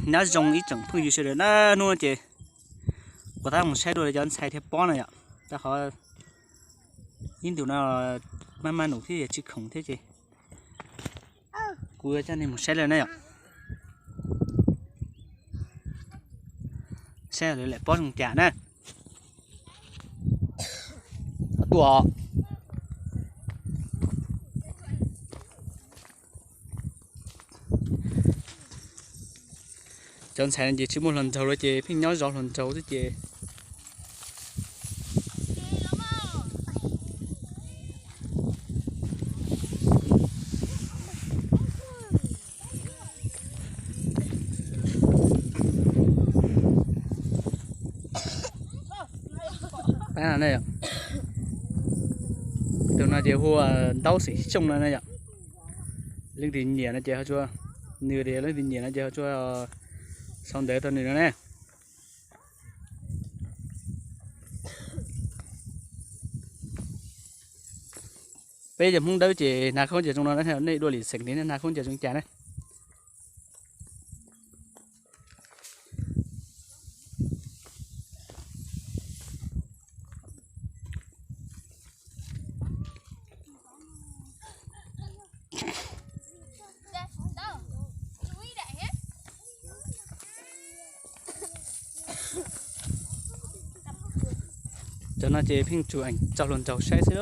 Nyob zoo ib tsoom phooj ywg sawv daws na, hnub no ces kuv tab mus saib dua cov ntxhais thiab pob no yom. Rau qhov ib ntus no maj maj num thiab tsis khoom thiab ces kuv coj nej mus saib lawm na yom. Saib lawv lam pob zoo cas na. Tuaj. Cov ntxhais no ces tsis muaj hluas nraug lawm ces pheej nyob zov hluas nraug xwb ces. Tus no ces hu ua Ntaub Xeem Xyooj no na yom. Leej twg nyiam no ces ho tsuas, nws tias leej twg nyiam no ces ho tsuas sau ntawv rau nws no ne. Peb cov Hmoob Dawb ces hnav khaub ncaws zoo no, nej dua lwm xeem li hnav khaub ncaws zoo cas ne? Cov no ces pheej tsuas eem tso hluas nraug saib xwb.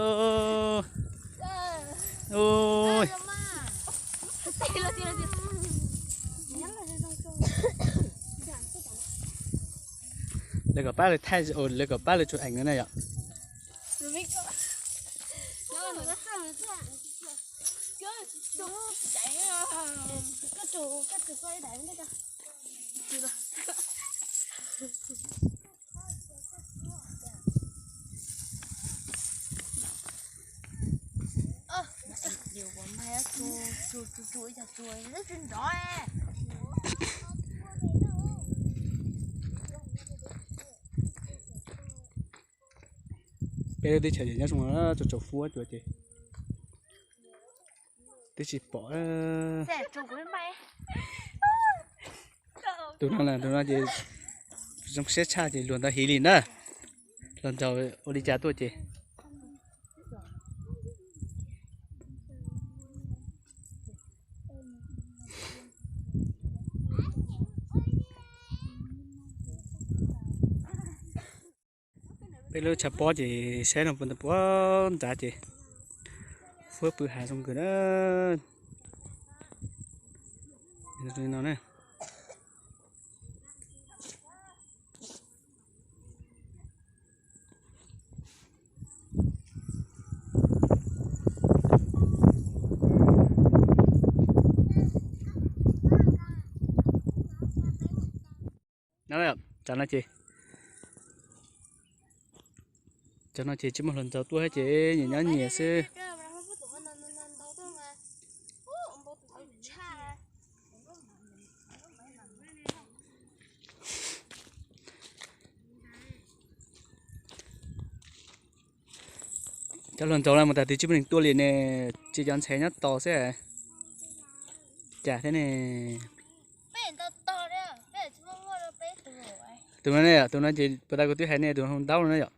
Lawv kom pab lawv thaij, lawv kom pab lawv tsuas eem no na yom. Peb lub teb chaws nyob zoo tsaus tsaus fuab cuag ces twb tsis pom. Tus no, tus no ces zoo siab tshaj ces luag ntawd hiv li na. Hluas nraug ua li cas tuaj ces. Peb lub tshav pob ces saib no puag nrad ces fuab pw hav zoo nkawd na. Cov no ces, cov no ces tsis muaj hluas nraug tuaj thiab ces nyias nyob nyias xwb. Cov hluas nraug no mus tas twg tsis muaj neeg tuaj li ne, tsis cov ntxhais nyob tos xwb. Cas thiab ne? Tus no ne, tus no ces puag ta kuv twb hais ne, tus hu Ntaub no na yom.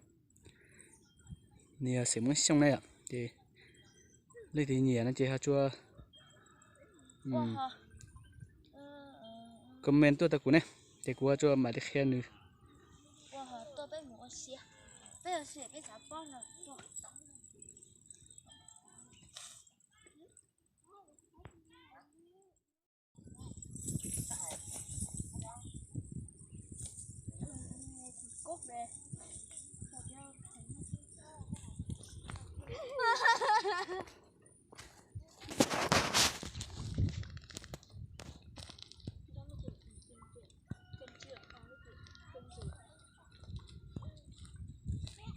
Nws yog xeem Muab Xyooj na yom, ces leej twg nyiam no ces ho tsuas comment tuaj rau kuv ne, ces kuv ho tsuas mam li qhia nws.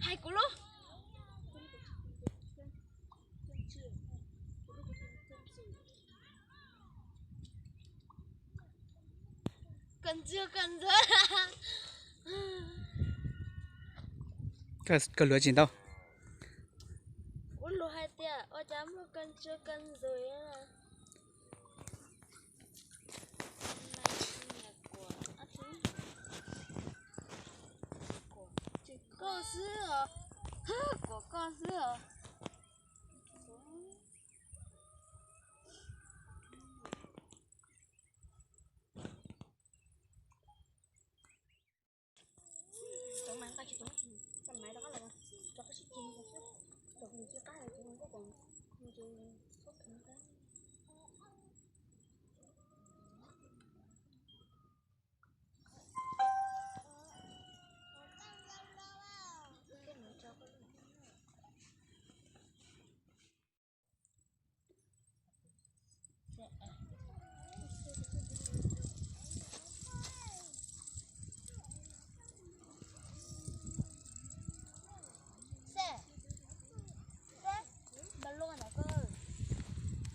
Hais kuv lub. Koj ntxwg, koj ntxwg. Koj luav tsis ntau. Kuv luav hais tias ua cas muaj koj ntxwg koj ntxwg. Kuv koj xwb os.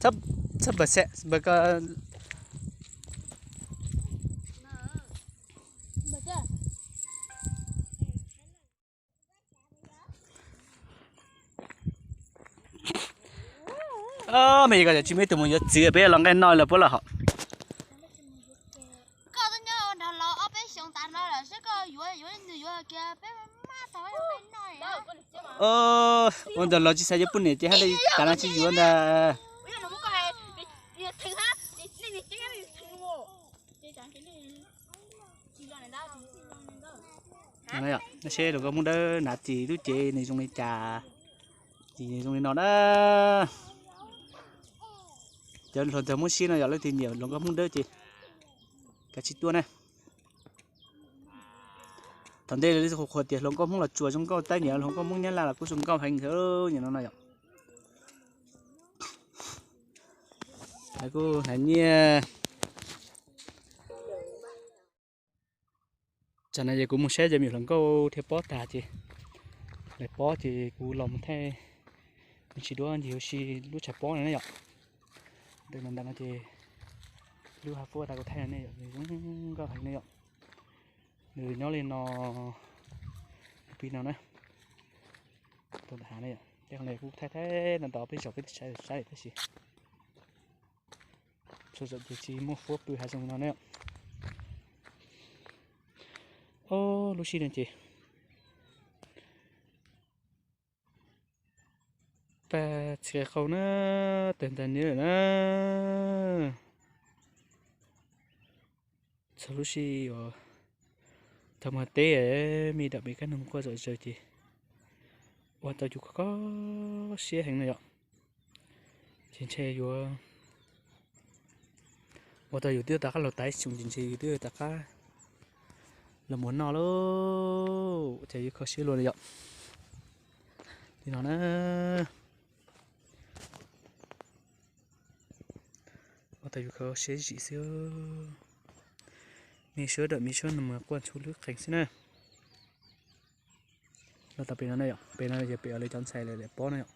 Txhob, txhob npawg Xeb, npawg ko. Me ko tsis muaj ib tug mus yuav txiv, peb los nqaij noj lawm puab los hos. Koj tuaj nyob nrog los ob peb xyoos tas no lawm seb koj yuav yuav nws yuav kiag peb maj tau nqaij noj. Ua ntawm los tsis xav yuav poj niam ces haj li tas no tsis yuav ntag. Seb hluas nkauj Hmoob Dawb hnav txim lub cev nws zoo li cas, txim nws zoo li no na. Cov hluas nraug Hmoob Sib no yog leej twg nyiam hluas nkauj Hmoob Dawb ces kav tsij tuaj na. Thaum ntej lawv qhuas tias hluas nkauj Hmoob Los Tsuas zoo nkauj, tab sis hluas nkauj Hmoob Nyab Laj los kuj zoo nkauj heev thiab, nim no no yom. Lawv kuj hnav nyiaj. Tsam no ces kuv mus saib cov me nyuam hluas nkauj thiab pob tag ces lawv pob ces kuv los mus thaij me ntsis duab ncig ua si lub tshav pob no ne yom. Ntawm no ntawm no ces lub hav fuab tag kuv thaij no ne yom, nws zoo nkauj heev ne yom. Nws nyob li no, pib no na, tau ntawm hav ne yom. Tej qhov no kuv thaij thaij ntau ntau peb zaum peb saib saib tab sis txhua zaum ces tsis muaj fuab pw hav zoov li no ne. Ob lub sij no ces tag txiv qau na, tawg ntag niam lawm na. Txog lub sij uas thaum mus teb me dam me kab noog quaj zom zaws ces ua tau yus kho kho siab heev no yom. Ces ntshe yuav ua tau yus twb rov qab los tau ib xyoos ces ntshe yus twb rov qab los mus noj lauj, ces yus kho siab luaj li yom. Li no na. Ua tau yus kho siab zim xwb. Me suab dam me suab no mas quaj ntxhua lub qees xwb na. Los tau pem no na yom, pem no yog pem uas lawv cov ntxhais lawv pob na yom.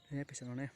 Pem no ne.